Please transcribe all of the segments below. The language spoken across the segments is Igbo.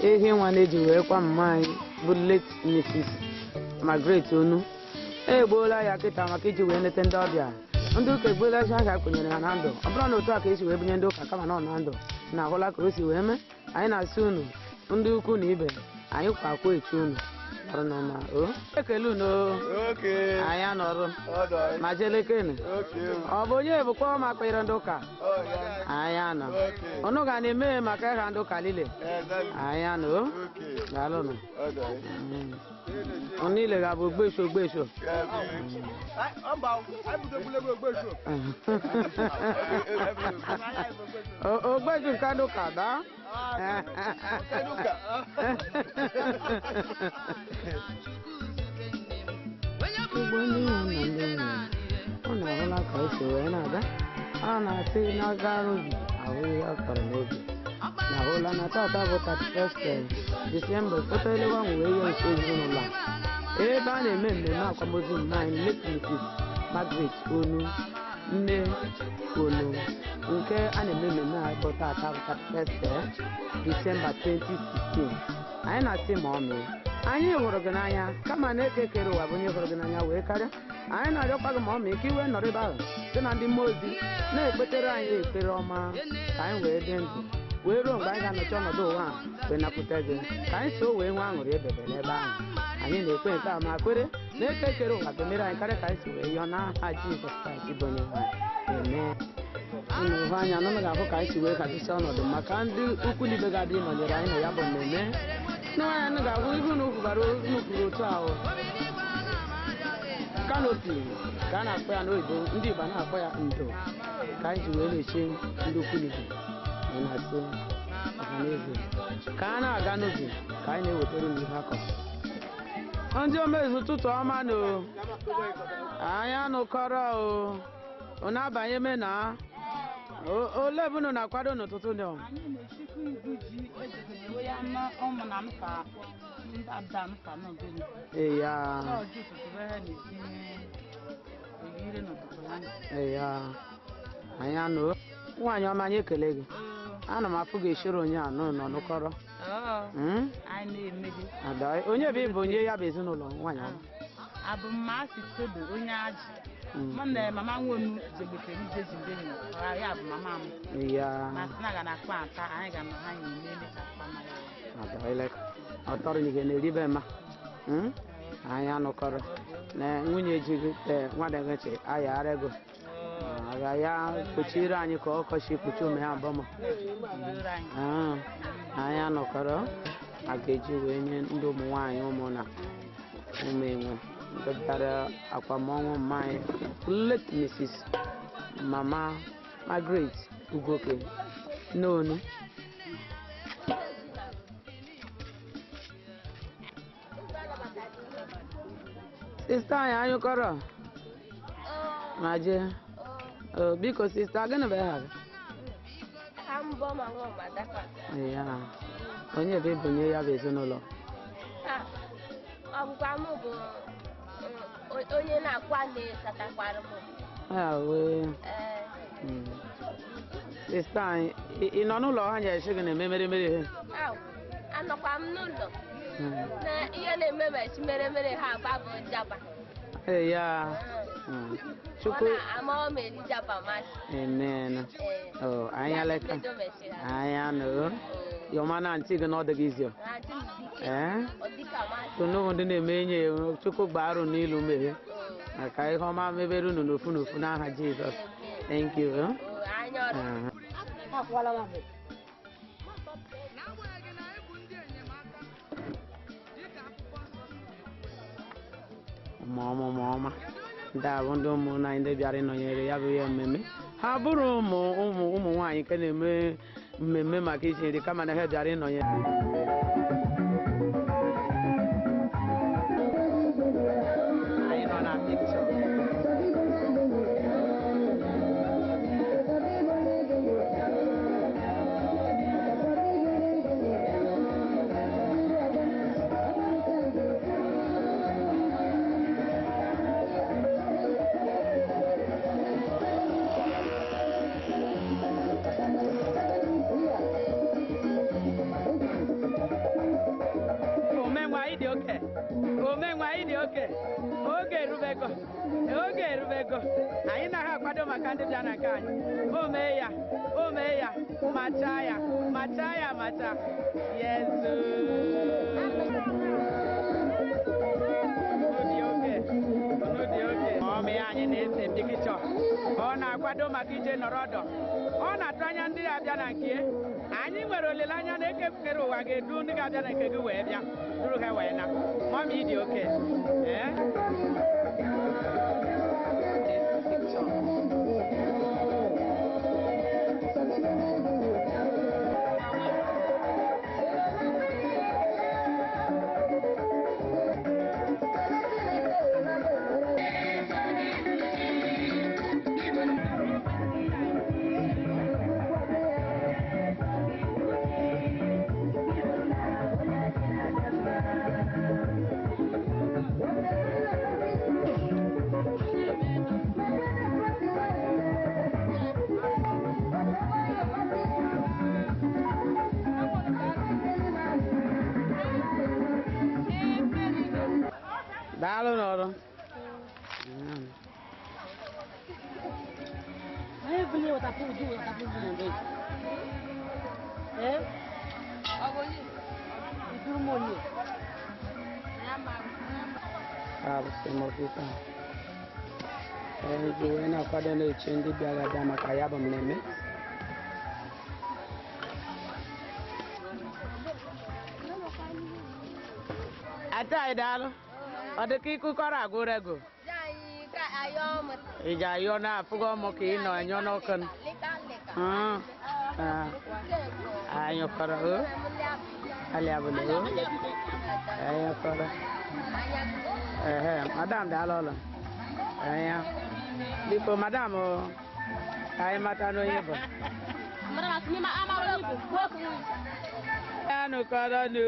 Ehi nwa na-eji wee kwa mma anyị bụ late Mrs. Margaret Onu egbuola ya kịta maka iji wee nete ndị ọbịa. Ndị ụka egbuola ezi ahịa kwenyere ha na ndụ. Ọ bụrụ na otu a ka esi wee bunye ndị ụka kama na ọ na ndụ na ahụla ka o si wee mee. Anyị na-asị unu ndị ukwu na ibe anyị kwa akwa echi unu ọrụ n'ọma o ekele unu anyị anọrụ ma jelekene ọ bụ onye bụkwa ma kpenyere ndị ụka anyị anọ unu ga na-eme maka ịha ndị ụka niile anyị anọ o daalụnụ. Unu niile ga-abụ ogbeso ogbeso. Ogbeso nke ndị ụka daa. Ugbo ndị nwe na ndị nwunye ọ na-ahụla ka esi wee na-aga a na-asị n'aka n'ubi ahụ ihe ọ kọrọ n'obi na ahụla na tata bụ 31st Disemba fotoelewa wee ihe nso ezinụlọ a ebe a na-eme mmemme akwamozu mma anyị late Mrs. Margaret Onu nne Onu nke a na-eme mmemme a bụ tata bụ 31st Disemba 2016. Anyị na-asị ma ọ mee anyị hụrụ gị n'anya kama na eke kere ụwa bụ onye hụrụ gị n'anya wee karịa. Anyị na-arịọkwa gị ma ọ mee ka iwe nọrọ ebe ahụ site na ndị mmụọ ozi na-ekpetere anyị ekpere ọma ka anyị wee dị ndụ wee ruo mgbe anyị ga-anọchi ọnọdụ ụwa a wee napụta gị ka anyị so wee nwee aṅụrị ebebe n'ebe ahụ. Anyị na-ekwe nke a ma kwere na eke kere ụwa ga-emere anyị karịa ka anyị si wee yọọ n'aha Jizọs Kraịst bụ onye nwe anyị. Amen. Unu hụ anya na unu ga-ahụ ka anyị si wee hazisi ọnọdụ maka ndị ukwu na ibe ga-abịa ịnọnyere anyị na ya bụ mmemme. N'anya unu ga-ahụ ihu na ukwubara nnukwu otu ahụ kanopi ka a na-akpọ ya n'oyibo, ndị Igbo na-akpọ ya ndo, ka anyị ji wee na-eche ndị ukwu na ibe anyị na-asị ọha na eze ka a na-aga n'ubi ka anyị na-ewetara unu ihe akọrọ. Ndị omezu ụtụtụ ọma no anyị anụkọrọ o unu abanye mena ole ebe unu na-akwado n'ụtụtụ ndị ọma? Eya anyị anụ nwaanyị ọma anyị ekele gị. Ana m afụ gị eshiri onye anụ nọ n'ụkọrọ. Onye bụ ịbụ onye ya bụ ezinụlọ nwaanyị ahụ? Abụ m Masị Tobe onye ajị. Mụ na mama nwonu jegbetere ije jindere ya bụ mama m. Masị na ga na-akpa ata anyị ga na ha na-eme ka akpa ma ya. Ọ tọrọ n'ihe na-eribe mma. Anyị anụkọrọ na nwunye ji gị nwadịghịchị ayara ego aga ya kpuchiri anyị ka ọkọchị kpuchi ome ha abụọ ma anyị anụkọrọ a ga-eji wee nye ndị ụmụ nwaanyị ụmụ na ụmụ enwe ndị bịara akwamọnwụ mma anyị late Mrs. Mama Margaret Ugoke n'onu. Sista anyị anyụkọrọ ma jee biko sista gịnị bụ aha gị? Ya onye bụ ịbụnye ya bụ ezinụlọ? Ọ bụkwa m bụ onye na-akwa na-esatakwara m. Sista anyị ị nọ n'ụlọ ha nyere gị na-eme mere ihe? Anọkwa m n'ụlọ na ihe na-eme mechi mere mere ha agba bụ jaba. Ya Chukwu amen. Oh anyị aleka anyị anọ yọma na ntị gị na ọ dịghị izi. Ee tunu ndị na-eme enyi Chukwu gbaarụ n'ilu meghe maka ihe ọma mebere unu n'ofu n'ofu n'aha Jizọs. Thank you. Ma ọma ndị a bụ ndị ụmụnna anyị ndị bịara ịnọnyere ya bụ ihe mmemme. Ha bụrụ ụmụ ụmụ ụmụ nwaanyị nke na-eme mmemme maka isi nri kama na ha bịara ịnọnyere. Anyị nọ na picture. oke. Oge erubego. Oge erubego. Anyị naghị akwado maka ndị bịa na nke anyị. O mee ya. O mee ya. Machaa ya. Machaa ya macha. Yesu. Unu dị oke. Unu dị oke. Ọmị anyị na-ese pikichọ. Ọ na-akwado maka ije nọrọ ọdọ. Ọ na-atụ anya ndị ga-abịa na nke. Anyị nwere olileanya na eke kere ụwa ga-edu ndị ga-abịa na nke gị wee bịa duru ha wee na. Mọmị dị oke. Ee? Daalụ n'ọrụ. Anyị ji wee na-akwado na-eche ndị bịara abịa maka ya bụ mmemme. Ata anyị daalụ. Ọ dị ka ịkụkọrọ agụrụ ego. Ị ji ayọ na-afụgo mụ ka ị nọ anyọ n'ọkụ. Anyị kọrọ o. Ali abụla o. Anyị kọrọ. Ehe, madam daalụ ọlụ. Anya. Biko madam o, ka anyị mata n'onye bụ. Ya nụkọrọ nụ.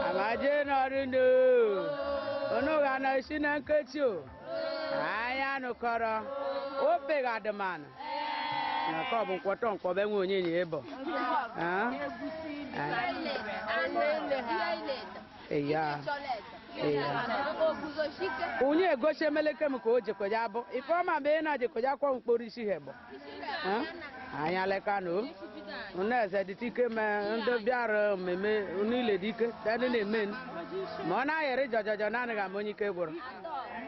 Amaje nọrụ nụ. Unu ga na esi na nkechi o. Anya nụkọrọ. Ofe ga-adịmanụ. Nke ọ bụ nkwọtọ nkwọbe nwe onye nye ịbọ. Eya. Onye egosi emeleke m ka o jekọja abụ. Ifeọma mgbe ị na-jekọja kwọ mkpụrụ isi ha bụ. Anya leka na o. Unu eze dịtị ike ma ndị bịara mmemme niile dị ike ndị na-eme ma ọ na-ayịrị jọjọjọ na-anaghị ama onye ike gwụrụ.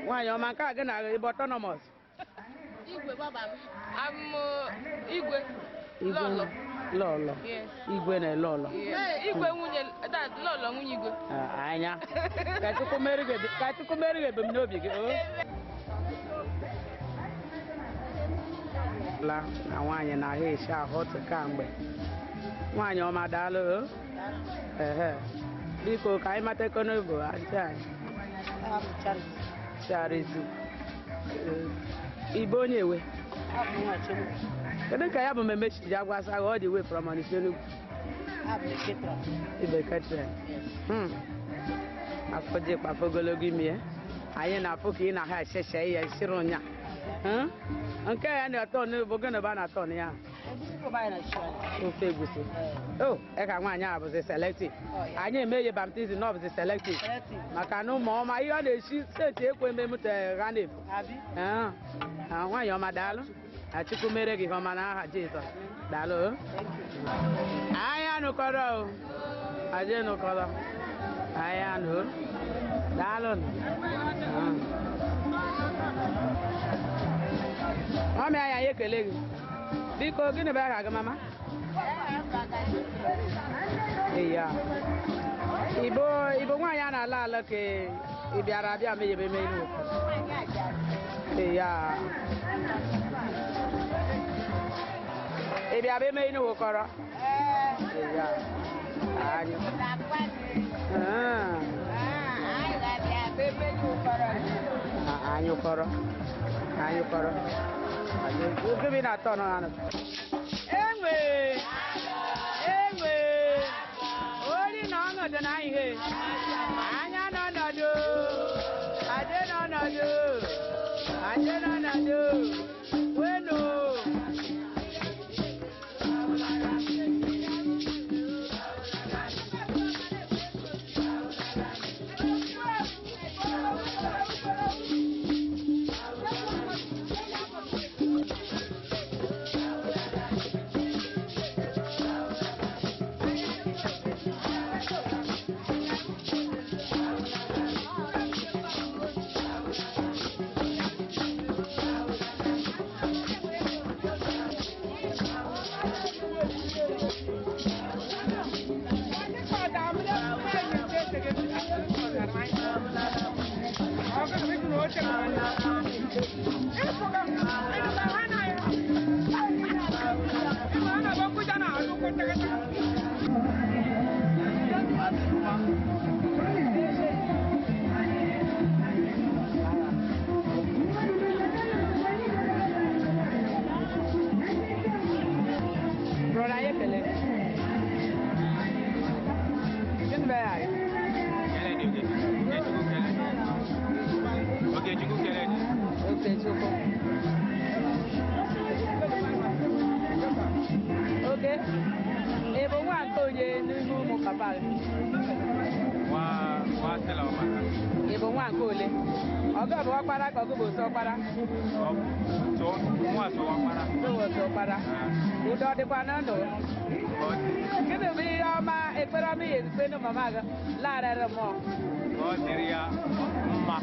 Nwaanyị ọma nke a gị na ịbụ autonomous. Igwe baba m. Abụ igwe. Lọlọ. Lọlọ. Igwe na lọlọ. Igwe nwunye lọlọ nwunye igwe. Anya. Ka Chukwu mere gị ebumnobi gị. La na nwaanyị na-ahụ esi ahụ otu kamgbe. Nwaanyị ọma daalụ. Ehe. Biko ka anyị mata ekonobo antị anyị. Charity. Ibe onye ewe. Kedu ka ya bụ mmemme ji agwasa all the way from Onitsha Enugu? Ibe ketre. Afọ ji kpafọ ogologo imi ya. Anyị na-afụ ka ị na ha esese ya esiri ụnya. Nke ya na-atọ n'ụbụ gịnị bụ a na-atọ ya? Ofe egusi. O, eka nwaanyị a bụzi selective. Anyị emeghe baptizim na ọ bụzi selective. Maka na ụmụ ọma ihe ọ na-esi steeti ekwe ememe ha na-efu. Nwaanyị ọma daalụ. Chukwu mere gị ihe ọma n'aha Jizọs. Daalụ. Anyị anụkọrọ o. Anyị nụkọrọ. Anyị anụ. Daalụ. Mami anyị anyị ekele gị. Biko gịnị bụ aha gị mama? Iya. Ibo nwaanyị a na-ala ala ka ị bịara abịa meyebe eme ihe ụfọdụ. Iya. Ị bịara eme ihe ụkọrọ? Iya. Anyị. Anyị kọrọ. Anyị kọrọ. Gịnị na-atọ nọ anụ? Enwe! Enwe! Ori na ọnọdụ na ihe. Anya n'ọnọdụ. Ade n'ọnọdụ. Ade n'ọnọdụ. Wenu! Brother, anyị ekele. Gịnị bụ ya? Okechukwu kele dị. Okechukwu. Oke, ị bụ nwa nke onye n'ime ụmụ papa gị? Nwa nwa Stella Ọmaka. Ị bụ nwa nke ole? Ọgụ bụ ọkpara ka ọgụ bụ otu ọkpara? Ọ bụ nwa so ọkpara. Bụ otu ọkpara. Udo ọ dịkwa na ndụ? Ọ dị. Gịnị bụ ihe ọma ekpere ọma ihe ekpe nụ mama gị larịrị mmụọ? Ọ dịrị ya mma.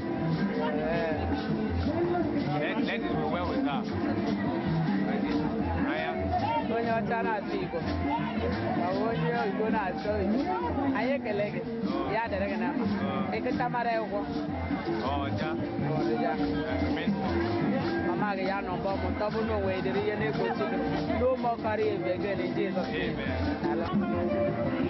Let it be well with her. Aya. Onye ọcha na-asụ Igbo ma ọ bụ onye Igbo na-asụ oyibo. Anyị ekele gị. Ya dịrị gị na mma. Eketa mara ụgwọ. Ọja. Ọdịja. Mama gị ya nọ mbọ mụta ọ bụ na onwe dịrị ihe na-egbochi gị. No more carry again in Jesus' name. Amen. Daalụ.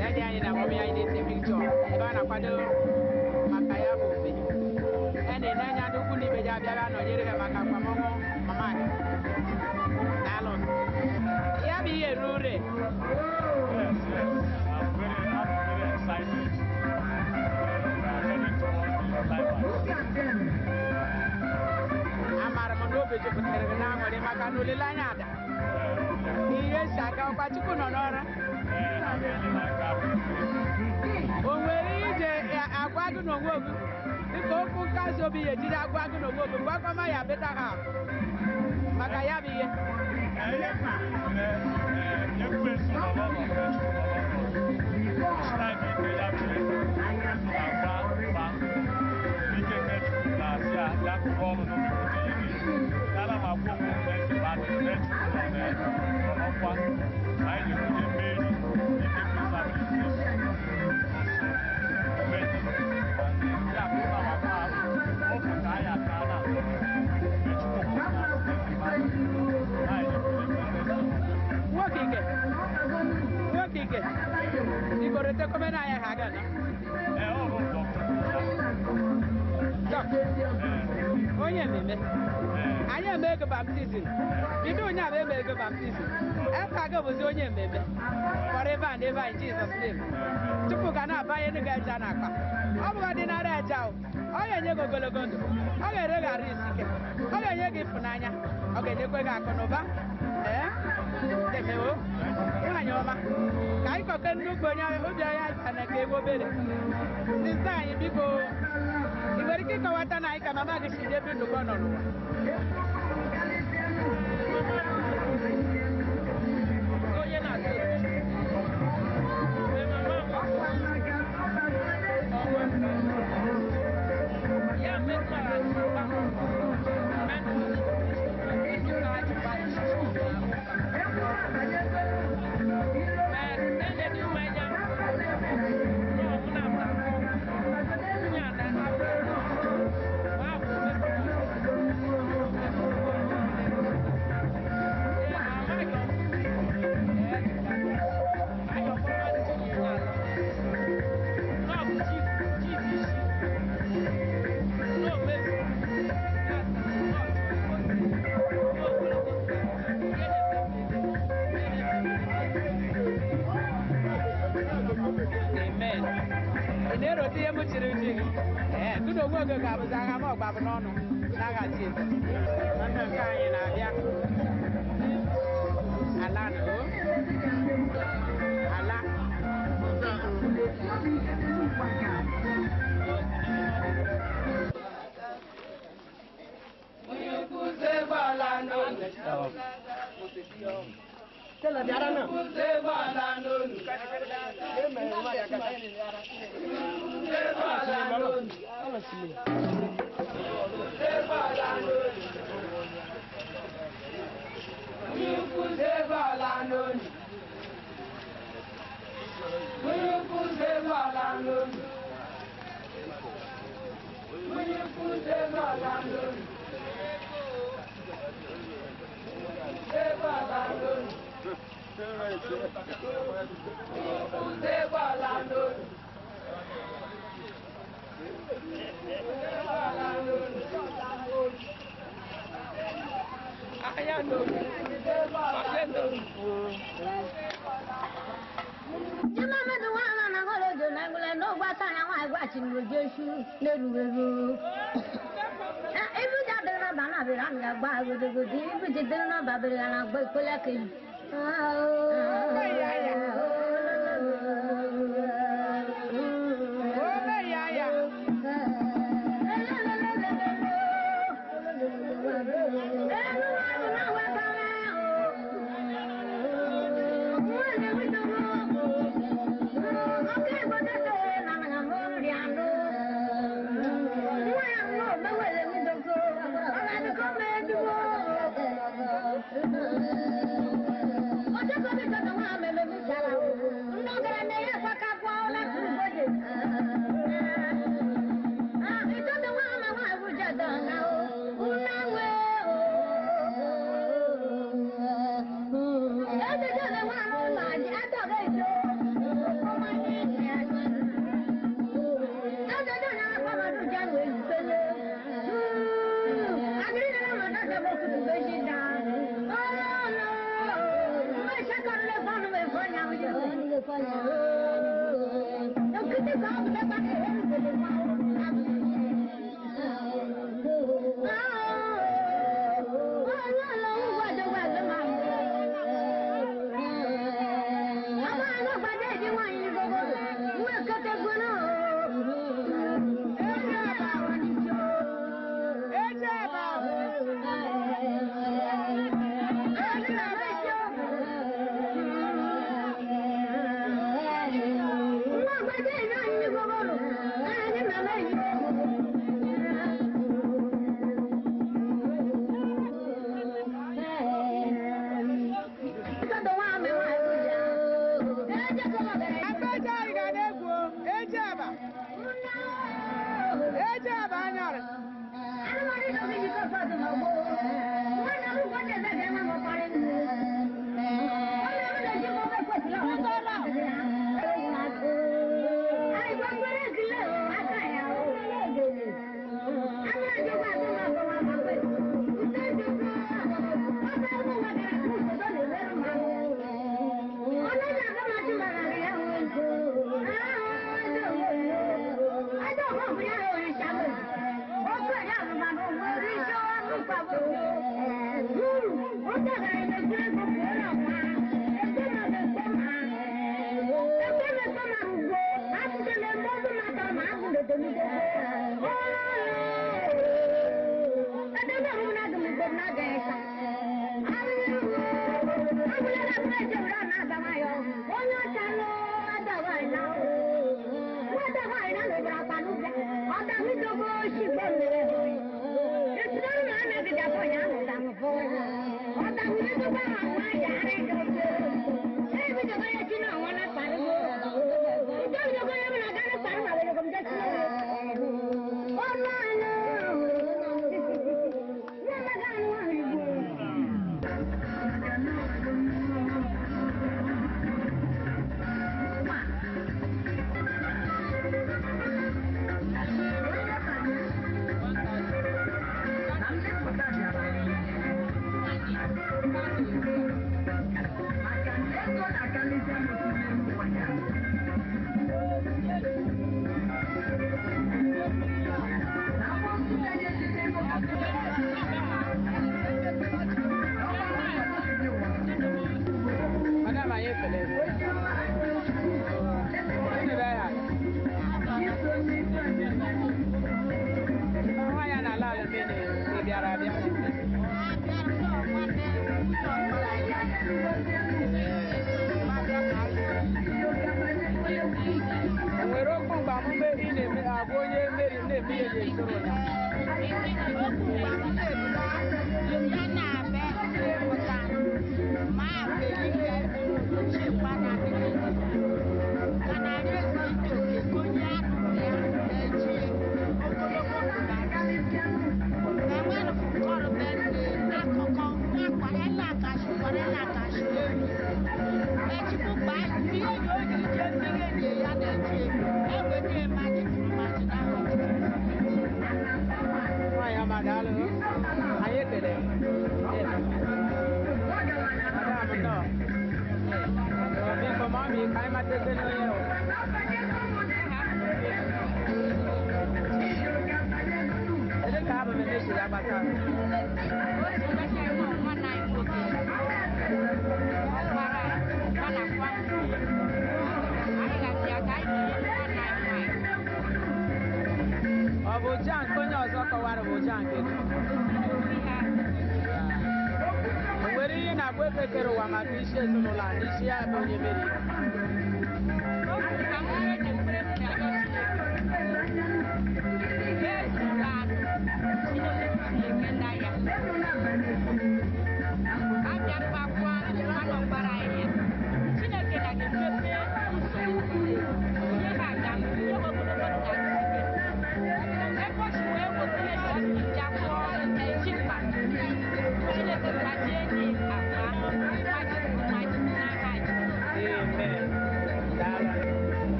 Daddy anyị na mọmị anyị na-ese pikchọ ebe a na-akwado maka ya bụ ofe. E na-ene anya ndị ukwu na ibe ji abịa bịa nọnyere ha maka agbamọnwụ mama gị. Daalụ. Ya bụ ihe ruo ure. Yes, yes. I'm very excited. We are heading towards the climax. Amaara m na obi jupụtara gị n'aṅụrị maka na olileanya ada. Ihe si aga ọkwa Chukwu nọ n'ọrụ. O nwere ije agwa gị n'onwe gị dịka okwu nkasi obi ya ejiri agwa gị n'onwe gị gwakọma ya beta ha maka ya bụ ihe. Ekwensu nọ n'ọnọdụ, Chukwu nọ n'ọnọdụ. Time ike ya mere, ekwensu na-agba mgba. Ike nke Chukwu na-asị ya, ya Rụọ ọrụ n'obi ihe ana m agwa onwe m na-esi na-echukwu nọ n'ọkwa na anyị ga-ebunye mmeri ike prison administration ya bụ na maka ọkụ ka anyị aka na echukwu na anyị ga-ebunye president. Nwoke ike, nwoke ike, igoro tekome na anyị ha aga na. Ee, ọ bụ dọkịta. Dọk, onye mmemme. Anyị eme ego baptizim. Bido onye a bụ eme ego baptizim. Efe aga bụzi onye mmemme. Forever and ever in Jesus name. Tupu ka na-abanye n'ịga eja n'akpa. Ọ bụghị ọdịnara eja o. Ọ ga-enye gị ogologo ndụ. Ọ ga-ere gị arụ isi ike. Ọ ga-enye gị ịfụnanya. Ọ ga-enyekwa gị akụ na ụba. Ee? Demewo. Nwaanyị ọma. Ka anyị kọke nnukwu onye obi anyị aja na nke ego obere. Sista anyị biko, ị nwere ike ịkọwata na anyị ka mama gị si ebe nnukwu nọ n'ụwa? Onye na-atụ mgbe mama m ọnwa ya metụtara ụka mmenụ ụka ajụba eledi mmanya na ọmụna nwunye ada Amen. Ị na-erote ihe m chiri ji gị? Ee, gị na onwe gị ga-abụzi agha ma ọgba bụ n'ọnụ n'agha Jizọs. Ndị nke anyị na-abịa. Ala na o. Ala. Ome ya ya.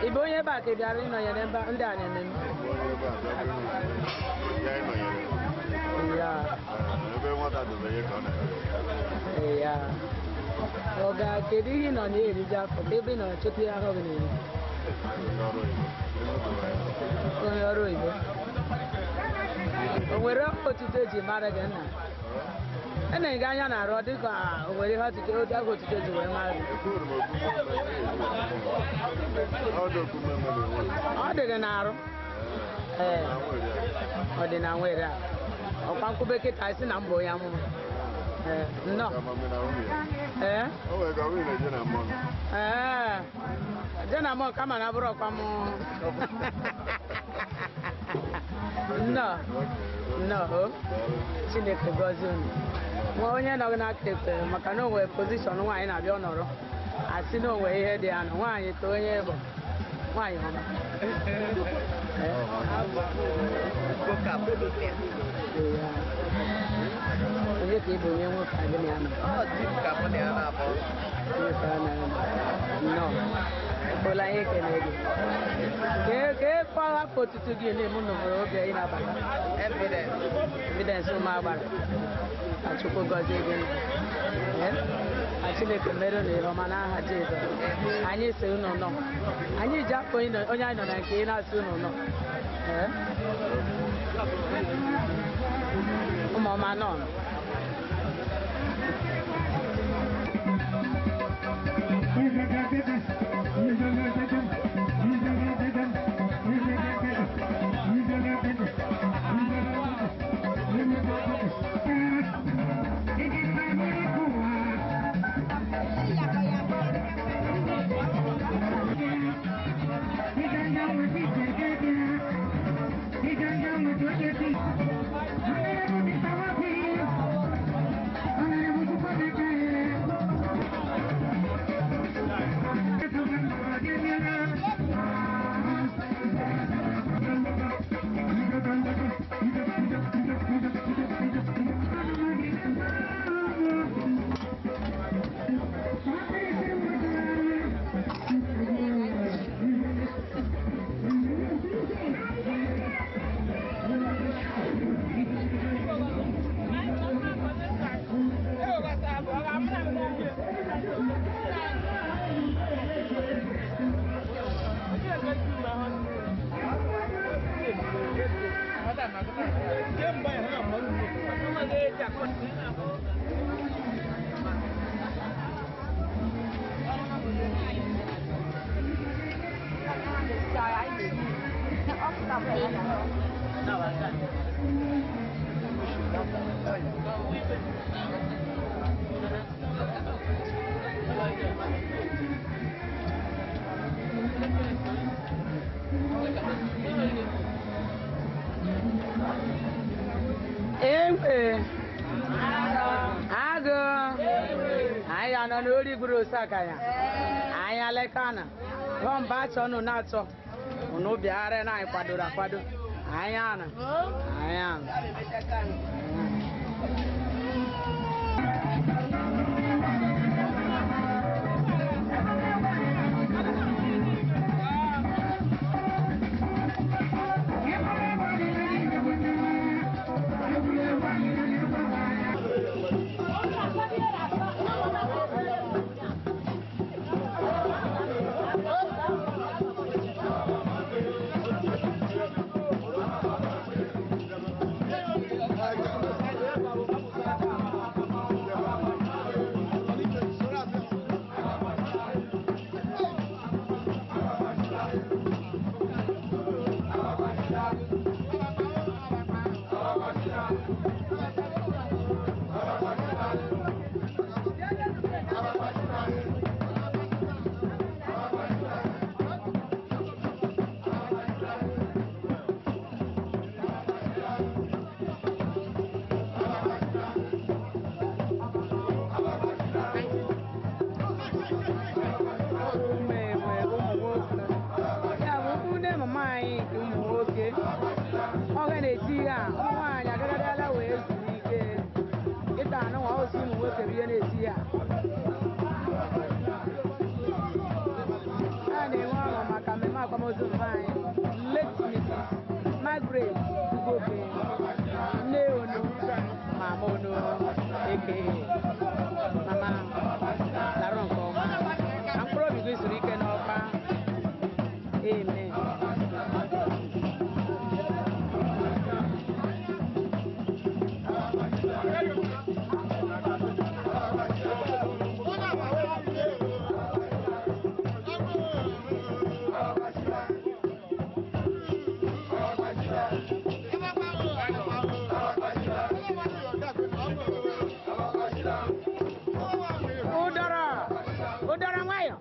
Ị bụ onye ebe a ka ị bịara ịnọnyere ndị a na-eme? Ọ ga kedu ihe ị nọ na-eriju afọ ebe ị nọ chọta ihe ahụ gị na-eri? Onye ọrụ oyibo. O nwere otuto eji mara gị nna? Ene gị anya na-arụ dịka o nwere ihe ọtụtụ oge otuto eji wee mara gị. Ọ dị gị n'arụ? Ee, ọ dị na nwere a. Ọkwa nkwube kịta isi na mba onye amụma. Ee, nnọọ. Ee? Ee, je na mọ kama na bụrụ ọkwa mụ. Nnọọ, nnọọ, Chineke gọzie unu. Nwa onye nọ gị n'aka ekpe maka na o nwere pozishọn nwaanyị na-abịa ọ nọrọ. Asị na o nwere ihe dị ya nọ, nwaanyị too onye bụ nwaanyị ọma. Onye ka ị bụ onye nwoke a gị na ya nọ? Nnọọ. Ekwela ihe ekele gị. Ka ekwe afọ otutu gị na-emu n'obodo oge ị na-abata. Evidence ụmụ agbara. Ka Chukwu gọzie gị. Ka Chineke mere unu ihe ọma n'aha Jizọs. Anyị si unu nọ. Anyị ji afọ onye anyị nọ na nke ị na-asị unu nọ. Ụmụ ọma nọ. Enwe agụ anyị anọ n'ori gburu osaka ya anyị alekana rọmba achọ nụ na-achọ unu bịara na anyị kwadoro akwado anyị ana anyị ana. Late Mrs. Margaret Ugobe, nne onu, mama onu, aka mama lara nke ọma. Ka mkpụrụ obi gị zuru ike n'ọkwa. Amen. Ụdara nwayọ.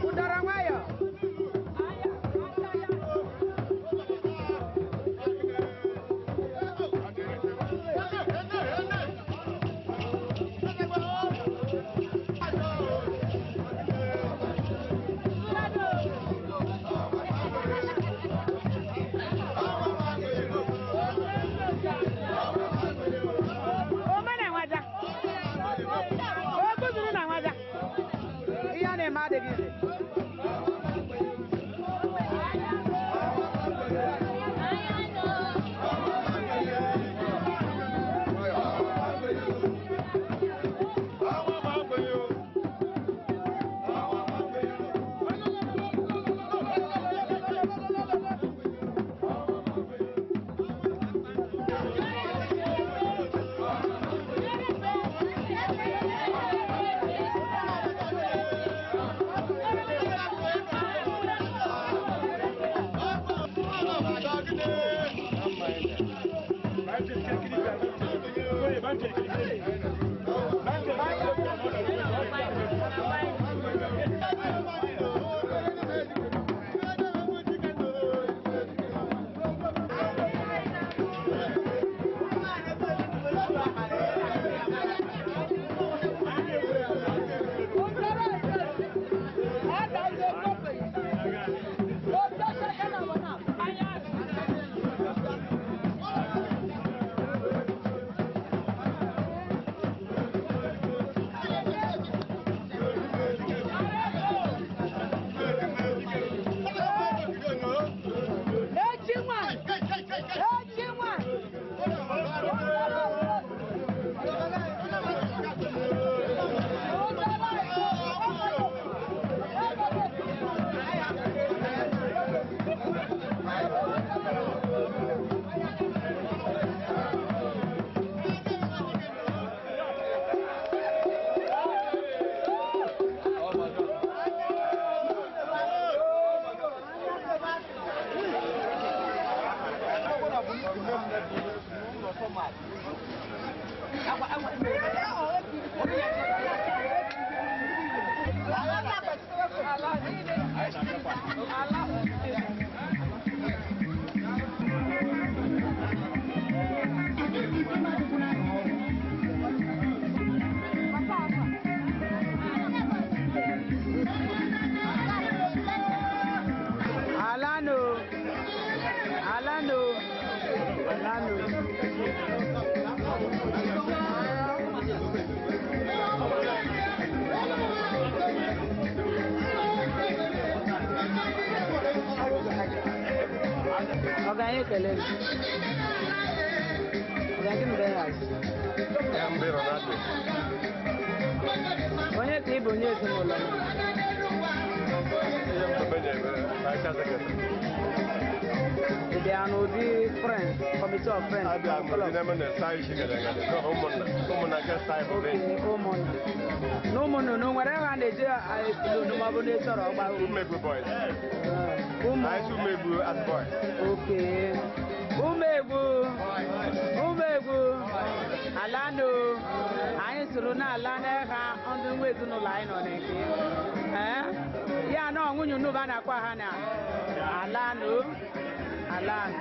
Ụdara nwayọ. Omena nwaja. O kụziri na nwaja. Ihe a na-eme adịghị ize. Thank you. Alano, Alano, Alano. Ọ̀gá yín kẹlẹ́ mi. Ọ̀gá kí ni bẹ́ẹ̀ rà sí? Ya mbe Ronaldo. Onye ka ị bụ onye ezinụlọ m? Ihe mbe na-eme n'aka sekretrị. Ị bịa n'ụdị friends, committee of friends. Abịa m ndị na-eme na saa isi gada gada. Ụmụnna, ụmụnna nke saa bụ be. Oke, ụmụnna. Na ụmụnna unu nwere ebe a na-eji esili unu maọbụ na-esoro ọgba Umegbu boys. Ụmụ. Anyị sị umegbu as boys. Oke. Ụmụegwu. Ụmụegwu. Alanụ. Anyị soro na-ala n'ịha ndị nwa ezinụlọ anyị nọ n'eke. Ee? Ya na ọ nwunye unu bụ a na-akwa ha na alanụ. Alanụ.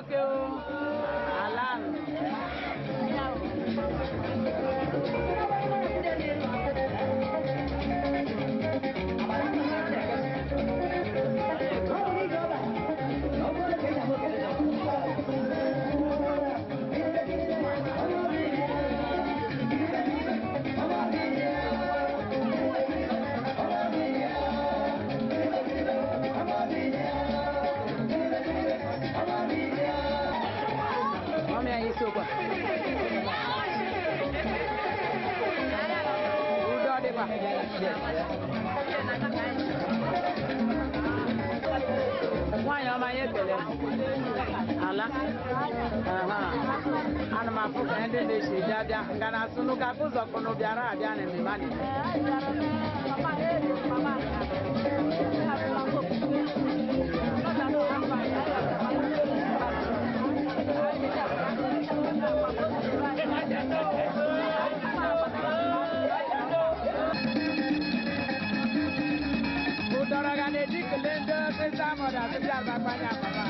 nwoke o. Ala nwaanyị ọma anyị ekele ala ana m afụ ka ndị na-echi bịa bịa nga na asụ n'ụka ụzọ kụnụ bịara abịa na mmemme a na-eme. Ụdọrọ ga na-eji kelee ndị ofesa mọdụ asịbịa agbakpanya papa.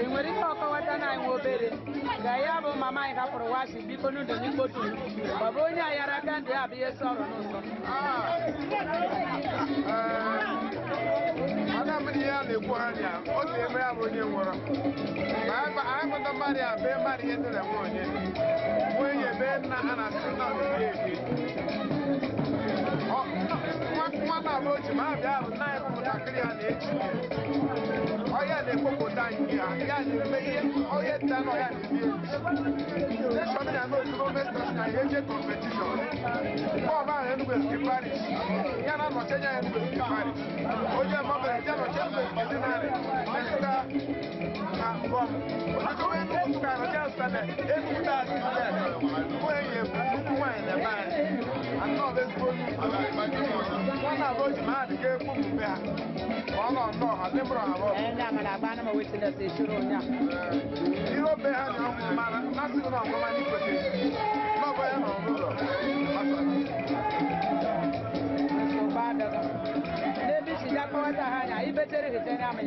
Ị nwere ike ọkọwata na anyị nwe obere ga ya bụ mama anyị hapụrụ washi biko n'udo n'ikpotu ọ bụ onye ayara aka ndị a bụ ihe sọrọ n'ụsọ. Ana m ihe a na-ekwu ha ya otu eme ya bụ onye nwụrụ ma anyị mụta mmadụ ya bee mmadụ ihe ndị na-enwe onye nwunye bee nna a na-asị na ọdịdị ebi nwa na-abụ ochi ma abịa ahụ nna anyị ụmụntakịrị ya na-echi ọhịa na-ekpokọta anyị ya ya na-eme ihe ọhịa nta na ọhịa na-ebi ebi neshọn ya n'otu gọọmenti na ya eje kọmpetishọn bọọlụ ahụ Enugu Ezike Parish ya na-anọchi anya ya Enugu Ezike Parish onye mọbere ya nọchi Enugu Ezike Dinarị metụta na mbọm ọtụtụ Enugu ka nọchi asụta Enugu taa asụta nwunye bụ nnukwu nwaanyị na ebe anyị anọ bụ ezigbo nwa na-abụ oji ma ha dị ka ekwu mgbe ha ma ọ nọ nnọọ ha dị mụrụ ha bụ ihe obe ha na ọmụ mara na-asị na ọgọma n'ikwete n'ọbụ ya nọ n'ụlọ. N'ebe isi ya kpọwata ha anya ibechere hechere amị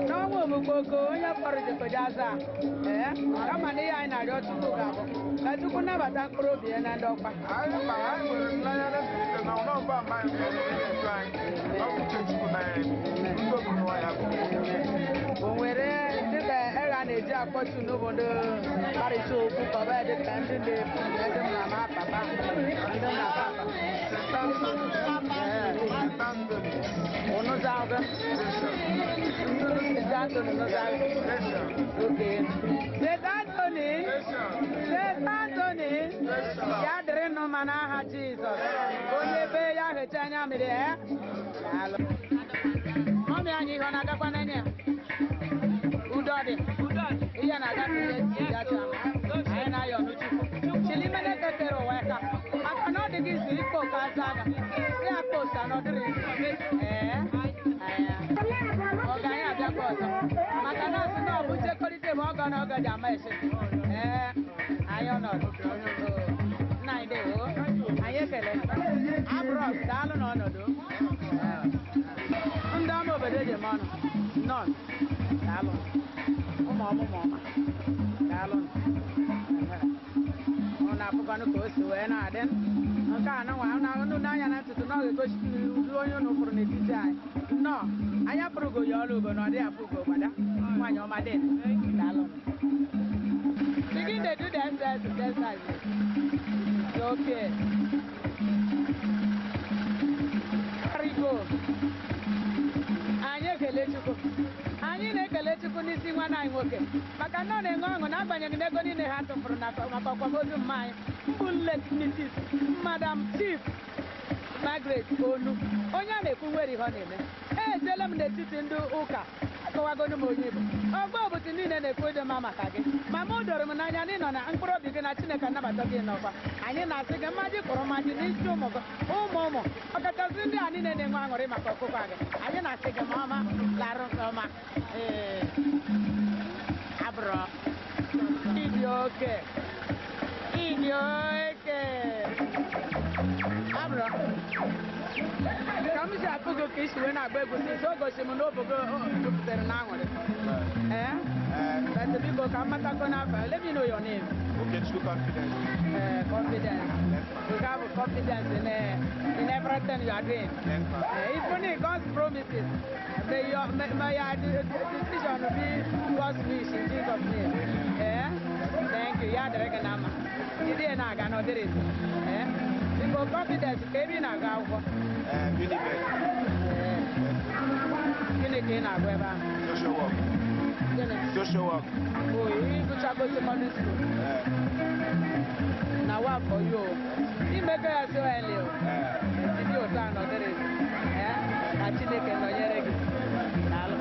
n'ọnwa omugboko onye kpọrọ jekoje aza ee kama na ihe anyị na-arịọ Chukwu ga-abụ ka Chukwu nabata mkpụrụ obi ya na ndị ọkwa. Anyị ma anyị nwere nlanya na mbilite na ọnụ ọba ama anyị nwere na-eto anyị ọ bụ uche Chukwu na anyị ndị obodo ya bụ o nwere dịka egha na-eji akpọchi n'obodo kparịta okwu ka ọ bụ dịka ndị na-efu ndị mama papa ndị nna papa. St. Anthony, St. Anthony, ya dịrị nụ ma n'aha Jizọs onye be ya hecha anya mmiri e mọmị anyị ihe ọ na-agakwa n'enye ya udo dị ihe na-aga gacha anyị na-ayọ n'Chukwu chilimene kekere ụwa ka maka na ọ dị gị izu ikpo ka aza aga si ya posta na ọ dịrị ee ọ ga anyị abịakwa ọzọ maka na asị na ọ bụ jekọrịta ebe ọgọ na ọgọ ji ama ese ee anyị ọnọdụ nna anyị dewo anyị ekele abrọs daalụ n'ọnọdụ. Daalụ ụmụ ọma, ụmụ ọma, daalụ. Ọ na-afụkwanụ ka o si wee na-adị nke a nụnwa unu n'anya na ntutu na ọ ga-egosi ụdị onye unu fụrụ n'etiti anyị. Nnọọ, anya fụrụ ugo ya ọrụ ugo na ọ dịghị afụ ugo gbada. Nwaanyị ọma dị, daalụ. Begin dey do the exercise. Okay. Go. Anyị ekele Chukwu, anyị na-ekele Chukwu n'isi nwanne anyị nwoke maka na ọ na-enwe ọṅụ n'agbanyeghị na ego niile ha tụfuru maka akwamozu mma anyị mbụ late Mrs. Madam Chief Margaret Onu, onye a na-ekwu nwere ihe ọ na-eme. Ejeela m n'etiti ndị ụka, akọwagonu m onye Igbo ọgbọ obutu niile na-ekwu ịdị mma maka gị, ma mụ doro m n'anya na ịnọ na mkpụrụ obi gị na Chineke anabata gị n'ọkwa. Anyị na-asị gị mmaji kpọrọ mmaji n'isi ụmụ gị, ụmụ ụmụ, ọkachasị ndị a niile na-enwe aṅụrị maka ọkụkọ gị. Anyị na-asị gị ma ọma larụ nke ọma. Ee, abụrọ ịdị oke, ịdị oke abụrọ ka m si afụ gị ka isi wee na-agba egwu si o gosi m na obogo jupụtara na aṅụrị. Ee, but biko ka m matakọ n'afọ. Let me know your name. Okechukwu Confidence. Confidence. You have confidence in everything you are doing. Yes, ma'am. Even in God's promises, may your decision be God's wish in Jesus' name. Thank you. Ya dịrị gị na mma. Jide na-aga na ọ dịrị ezi. Biko Confidence, ka ebe ị na-agụ akwụkwọ? Unibet. Gịnị ka ị na-agụ ebe ahụ? Social work. Gịnị? Social work. Oh, ịgụchago secondary school? Na wa for you. Imego ya so early o. Jide otu a nọdịrị ezi. Ka Chineke nọnyere gị. Daalụ.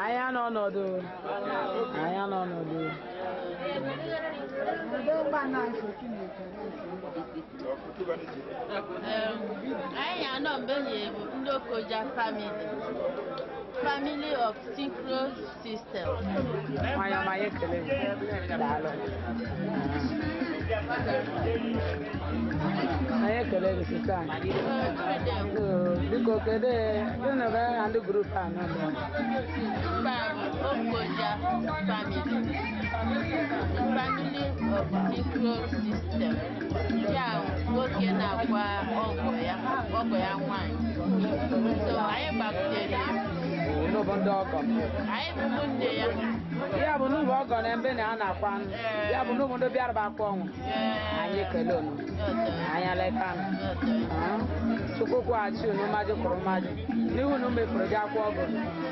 Anyị anọ ọnọdụ. Anyị anọ ọnọdụ. Anyị anọ mgbe bụ ndị Okoja family, family of synchro system. Nwanyị ọma, anyị ekele gị. Daalụ. Anyị ekele gị, sista anyị. Oo, biko kedu gịnị bụ aha ndị group a nọ ebe a? Mba bụ Okoja family, family of synchro system. Ya nwoke na-agwa ọgọ ya, ọgọ ya nwanyị. So anyị gbakwunyere ya. Unu bụ ndị ọgọ. Anyị bụ ụmụnne ya. Ya bụ n'ụlọ ọgọ na mbe na a na-akwa anụ. Ya bụ n'ụmụ ndị bịara bụ akwa ọnwụ. Anyị ekele unu. Anyị aleta nụ. Chukwu kwụghachi unu mmadụ kwụrụ mmadụ. N'ihu unu mefuru gị akwa ọgọ.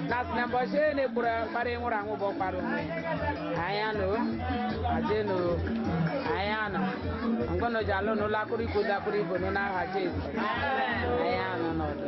Na sị na mbọchị e na-ekwuru kpara nwụrụ anwụ bụ ọkpara onwe. Anyị anụ. Ajenụ. Anyị anọ. Mgbe ji alụ n'ụlọ akụrụ ikwu dakụrụ ibo nụ n'aha Jesu. Anyị anọ n'ọdụ.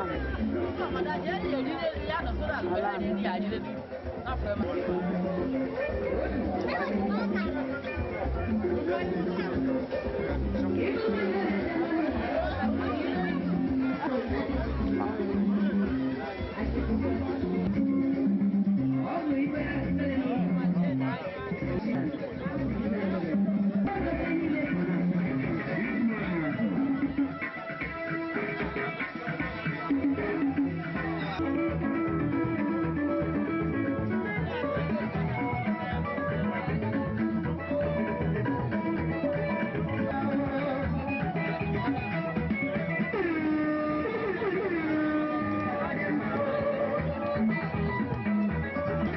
Alan.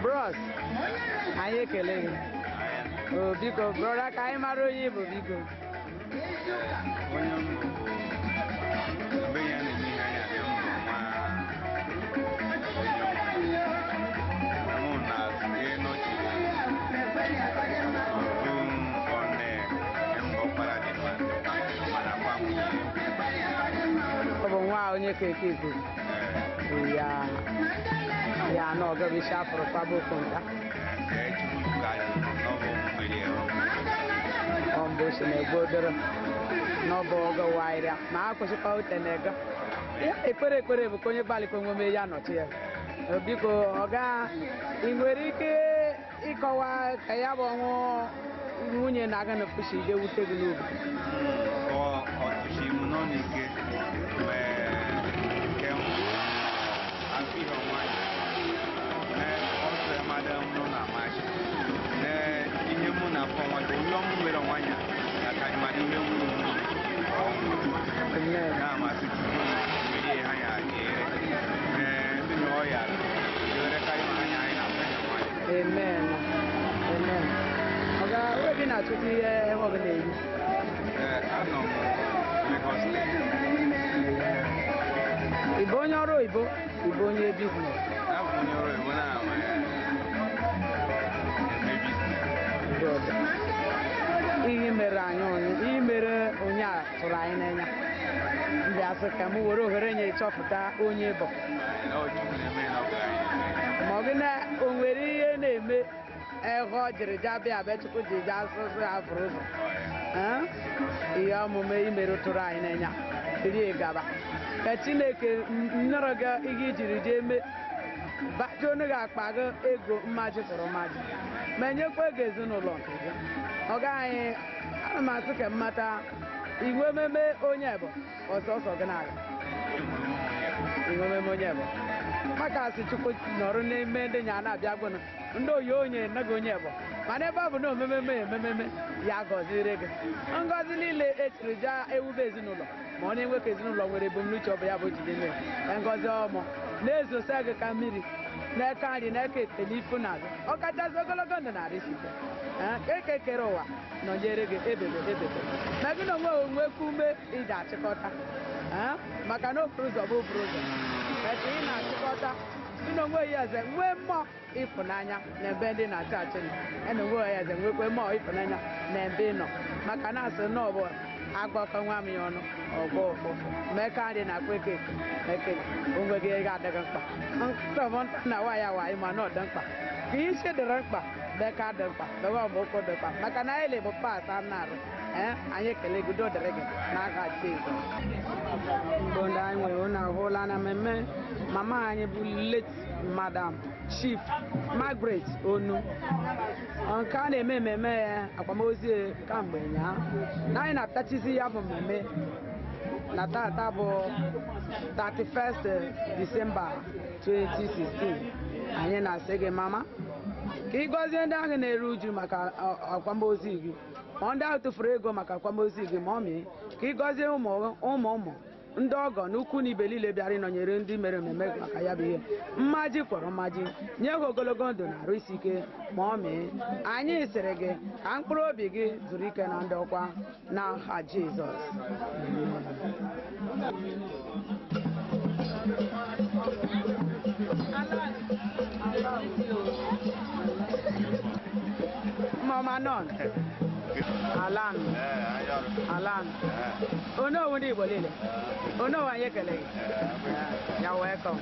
Bros, anyị ekele gị. O biko, brọda, ka anyị mara onye ị bụ, biko. Onye m bụ mgbe ya na-eme ihe anya dị mbụ nwa onye mụ na ihe nọchiri bụ ọnẹ mbọkpara dị mma mana kwa nwunye. Ọ bụ nwa onye keke izizi ya ya na ọgọbụ isi afụrụ kwaba okonta. Ee, Chukwu ka n'ọbụ mmiri ya. Ọ mbụ si na ego dọrọ n'ọbụ ọgọ waịrịa ma a kwụsịkwa ute na ego ya ekpere ekpere bụ ka onye gbalịkwa onwe ya nọchi ya. O biko, ọga, ị nwere ike ịkọwa ka ya bụ ọnwụ nwunye na-aga na pushi ije wute gị n'obi? Ọ ọtụchi m nọ n'ike wee ke m afọ nwanyị na ọsọ ya mmadụ m nọ na amachi na ihe mụ na afọ nwanyị onye ọmụ nwere nwanyị na ka mmadụ ihe nwunye m na-amasị Chukwu nwere ihe ha ya jere ee ndị na ọya jere karịa ma anya anyị na-afọ ya nwanyị. Amen, amen. Ọga, obi na-atụtụ ihe ọ bụla eri. Ee, anọ m Lagos Steeti. Ị bụ onye ọrụ oyibo? Ị bụ onye business? Abụ m onye ọrụ oyibo na-ama eme business. Good. Ihe mere anyị onye ihe mere onye a tụrụ anyị n'anya ndị asị ka m were ohere nye ịchọpụta onye bụ. Ọ Chukwu na-eme na ọ bụ anyị na-eme. Ma ọ gị na o nwere ihe na-eme ego jiri ja bịa bịa Chukwu ji ja asụsụ ya fụrụ ụzọ. Eh? Ihe omume imere tụrụ anyị n'anya rie gaba ka Chineke nnọrọ gị ihe ijiri jee mee bajuonu gị akpa gị ego mmaji tụrụ mmaji ma nyekwa ego ezinụlọ nke gị. Ọ gaghị ana m asị ka m mata igwe ememe onye bụ ọsọsọ gị na-aga igwe ememe onye bụ maka asị Chukwu nọrọ n'ime ndị nya na-abịa gwụnụ ndị oyi onye nnaghị onye bụ mana ebe ọ bụ na omememe emememe ya gọziri gị ngọzi niile echiri ja ewube ezinụlọ ma ọ na-enwe ka ezinụlọ nwere ebumnuche ọ bụ ya bụ jide mee ngọzi ọmụ na-ezosa gị ka mmiri n'aka nri n'aka ekpe n'ifu na azụ ọ kachasị ogologo ndụ na arịsị ike eke kere ụwa nọnyere gị ebebe ebebe ma gị na onwe onwekwa ume iji achịkọta maka na okporo ụzọ bụ okporo ụzọ etu ị na-achịkọta gị na onwe ya eze nwee mmụọ ịfụnanya na ebe ndị na-achị achị nọ ya na onwe ya eze nwekwe mmụọ ịfụnanya na ebe ị nọ maka na asị na ọ bụ agbakọ nwa m ya ọnụ ọgbọ ụfụfụ mee ka nri na-akwa eke eke onwe gị ga adịghị mkpa ntọbụ nta na nwaanyị awaanyị ma na ọ dị mkpa ka isi dịrị mkpa mee ka dị mkpa mewe ọbụ ụkwụ dị mkpa maka na anyị bụ pas a na-arụ ee anyị ekele gị udo dịrị gị n'aka Jizọs. Mgbe ndị anyị nwere unu ahụla na mmemme mama anyị bụ late Madam Chief Margaret Onu nke a na-eme mmemme ya akwamozu kamgbe nyaa na anyị na-apịachizi ya bụ mmemme na tata bụ 31st December 2016. Anyị na-asị gị mama ka ị gọzie ndị ahụ na-eru uju maka akwamozu gị ma ndị ahụ tụfuru ego maka akwamozu gị ma ọ mịị ka ị gọzie ụmụ ụmụ ndị ọgọ na ukwu na ibe niile bịara ịnọnyere ndị mere mmemme maka ya bụ ihe mmaji kwọrọ mmaji nye ha ogologo ndụ na arụ isi ike ma ọ mịị anyị sịrị gị ka mkpụrụ obi gị zuru ike na ndị ọkwa n'aha Jizọs. Mama non. Alan. Alan. Onowu ndị Igbo niile. Onowu anyị ekele gị. Ya welcome.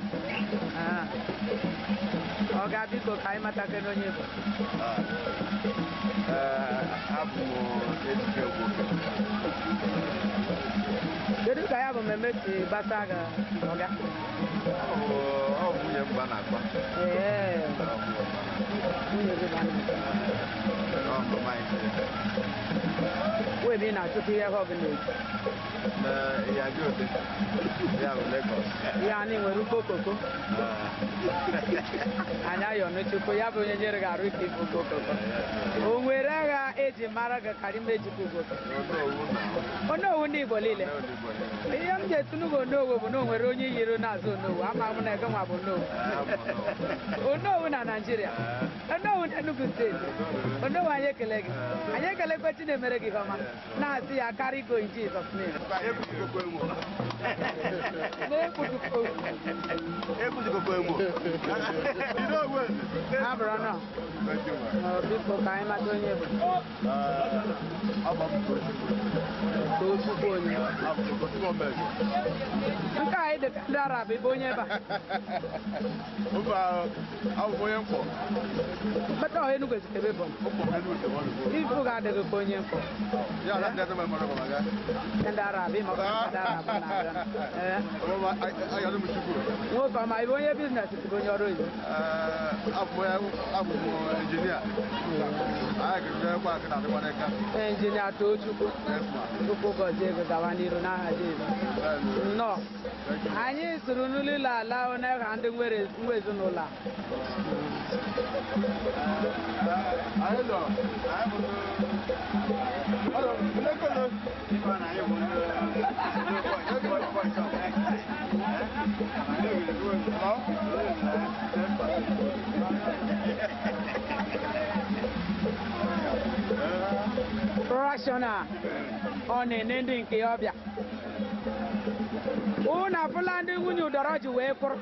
Ọ ga biko ka anyị mata kedu onye bụ. Abụ m Ejike Ogboke. Kedu ka ya bụ mmemme si gbasa gị ọga? Ọ bụ nwunye m ba na-akpa. Ee. Nwunye gị ba na-akpa. Ọ mama anyị sịrị. Wee bi na-achụkwa ihe ọ bụla eji. Na Ìyájọ́ Òde, ya bụ Lagos. Ya anyị nwere ukpo koko. Anyị ayọ n'Chukwu ya bụ onye nyere gị arụ ike ịfụ ukpo koko. O nwere agha eji mara gị karịa ime ejikwa ugbo. Onowu ndị Igbo niile. Ihe m ji etunu gị onowu bụ na o nwere onye yiri n'azụ onowu. Ama m na ego nwa bụ onowu. Onowu na Naịjirịa. Onowu na Enugu steeti. Onowu anyị ekele gị. Anyị ekelekwe Chinemere gị ihe ọma. Na-asị ya karịa go in Jesus name. Abụrụ nọ. Biko ka anyị mata onye bụ. Tochukwu onye. Nke anyị dị ka ndị Arab bụ onye ebe a. Abụ m onye Nkwọ. Bata ọha Enugu ezitebe bụ. Ifu ga-adịghị ka onye Nkwọ. Ndị Arab ịmakwa ndị Arab na-abịa. Nwoke ọma ị bụ onye biznes bụ onye ọrụ oyibo? Abụ m injinia. Injinia Tochukwu. Chukwu gọzie gị gawa n'iru n'aha Jizọs. Nnọọ. Anyị soro n'ụlọ ụlọ ala n'aha ndị nwere nwe ezinụlọ a. Rational ọ na-ene ndị nke ya ọbịa. Unu afụla ndị nwunye ụdọrọ ji wee kwụrụ.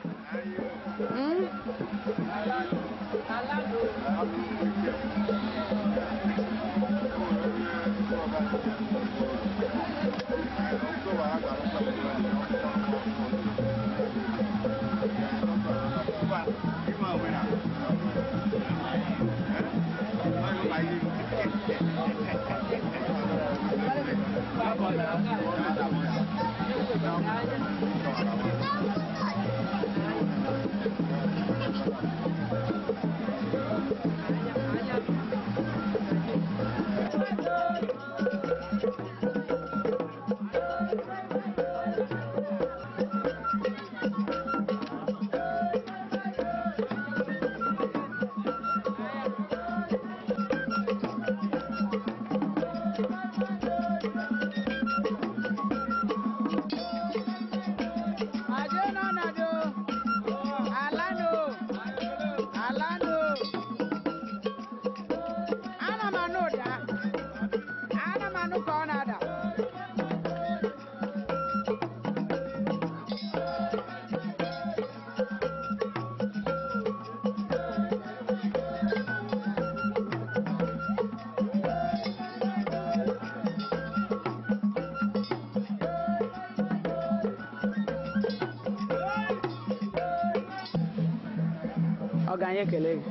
Ọ ga anyị ekele gị.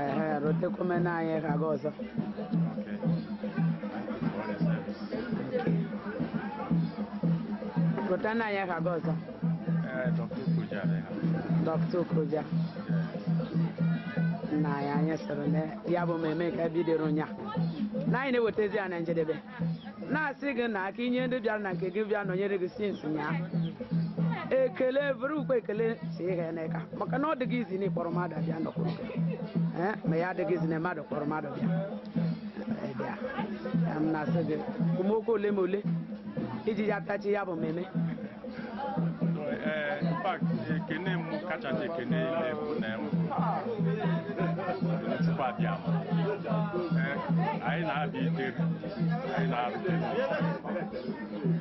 Ee, rotekwume na anyị ka gị ọzọ. Rote na anyị ka gị ọzọ. Dr. Okoja. Nna ya anyị sịrị na ya bụ mmemme nke bidoro ụnyaa. Na anyị na-ewetezi ya na njedebe. Na-asị gị na aka inye ndị bịara na nke gị bịa nọnyere gị sinsi nyaa. Ekele bụrụ ukwe ekele si ihe n'eka maka na ọ dịghị izi na ịkpọrọ mmadụ abịa nọkwuru gị. Ma ya adịghị izi na mmadụ kpọrọ mmadụ bịa. Bịa ya m na-asị gị ụmụokwu ole ma ole iji ya pịachi ya bụ mmemme. In fact, ekene m kachasị ekene ile bụ na Chukwu abịa ma anyị na-abịa itere anyị na-arụte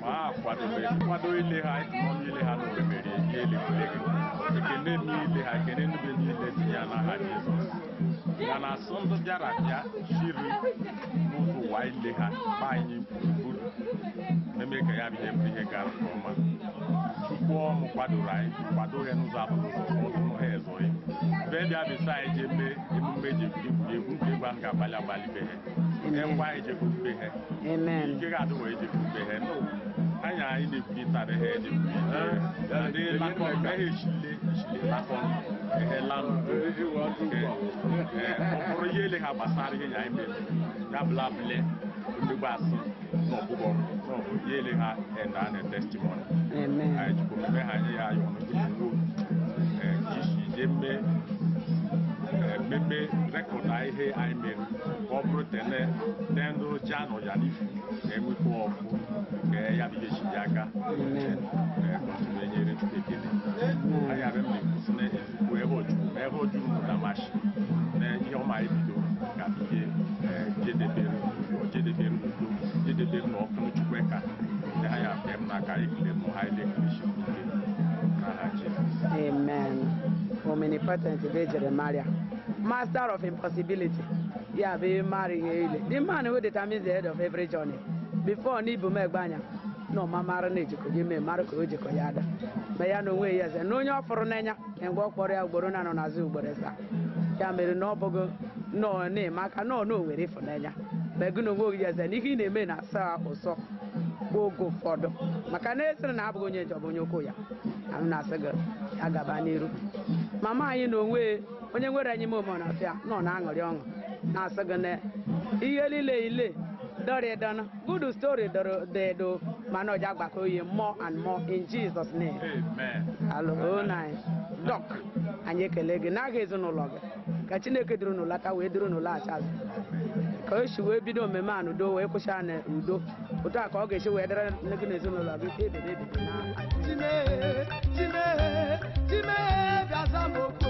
ma a kwadobe kwado ile ha ịtụmọnụ ile ha n'oge mere ihe elekwule gị ekene m ile ha ekene nube niile tinye ya n'aha Jizọs. Mana asụ ndị bịara bịa shiri n'ụzọ ụwa ile ha gba anyị gburugburu na-eme ka ya bụ ihe bụ ihe gara nke ọma. Chukwu ọmụ kwadoro anyị kwado ha n'ụzọ abụghị ụzọ ọtụtụ ha ezoghị be bịa bisa anyị jee mee emume eji egwuri egwu nke egwu ahụ ga-agbalị agbalị be ha ngwa anyị jekwuru be ha Amen. ike ga-adị wee jekwuru be ha anya anyị na-ekwuri tara ha ejekwuri ndị lakọ ha echile echile lakọ ehe lanụ ọ bụrụ ihe ele ha gbasara ihe anyị mere ya bụla bụle mmegbu asụ n'ọgbụgbọ n'ọbụ ihe ele ha enda na testimony. Amen. Anyị jikwa omume ha nye ya ayọ n'ogologo ka isi jee mee mmemme rekọd ihe anyị mere ka ọ bụrụ tene tendụ ji anọ ya n'ifu ka enwekwa ọkụ ka ya bụ ihe chi dị aka kọntụrụ enyere Chukwu ekele. Anyị abịa m na-ekwusi na ezigbo ebe ojuru ma ebe ojuru m damashi na ihe ọma anyị bidoro ga bụ ihe jedebere jedebere n'udo jedebere n'ọkụ Chukwu ka ndị ha ya abịa m n'aka ekele m ha ile ekele Chukwu ike n'aha Jizọs. Amen. Omnipotent dị Jeremiah. Master of impossibility. Ya bụ mara ihe ile. The man who determines the head of every journey. Before n'ibu m egbe anya na ọma mara na ejikọ gị mee mara ka o jikọ ya ada. Ma ya na onwe ya eze na onye ọ fụrụ n'anya na mgbe ọ kpọrọ ya ugboro na anọ n'azụ ugboro ịsaa. Ya mere na ọ bụghị nọọ na-eme aka nọọ na o nwere ịfụnanya. Ma gị na onwe gị eze na ihe ị na-eme na-asa ụsọ oge ụfọdụ maka na esịrị na abụghị onye njọ bụ onye okwu ya anụ na-asị gị ya gaba n'iru. Mama anyị na onwe onye nwere anyị ime omume na-afịa nọ na-aṅụrị ọṅụ na-asị gị na ihe niile ile dọrị dọnụ good story dọrọ dedo mana ọja gbakọ oyi more and more in Jesus name. Amen. Alụ na dọk anyị ekele gị n'aha ezinụlọ gị ka Chineke duru unu lata wee duru unu laghachi azụ ka o si wee bido omume a n'udo wee kwụsị a n'udo otu a ka ọ ga-esi wee dịrị nne gị na ezinụlọ gị ebebe ebebe na Chime, Chime, Chime, bịa za m okwu.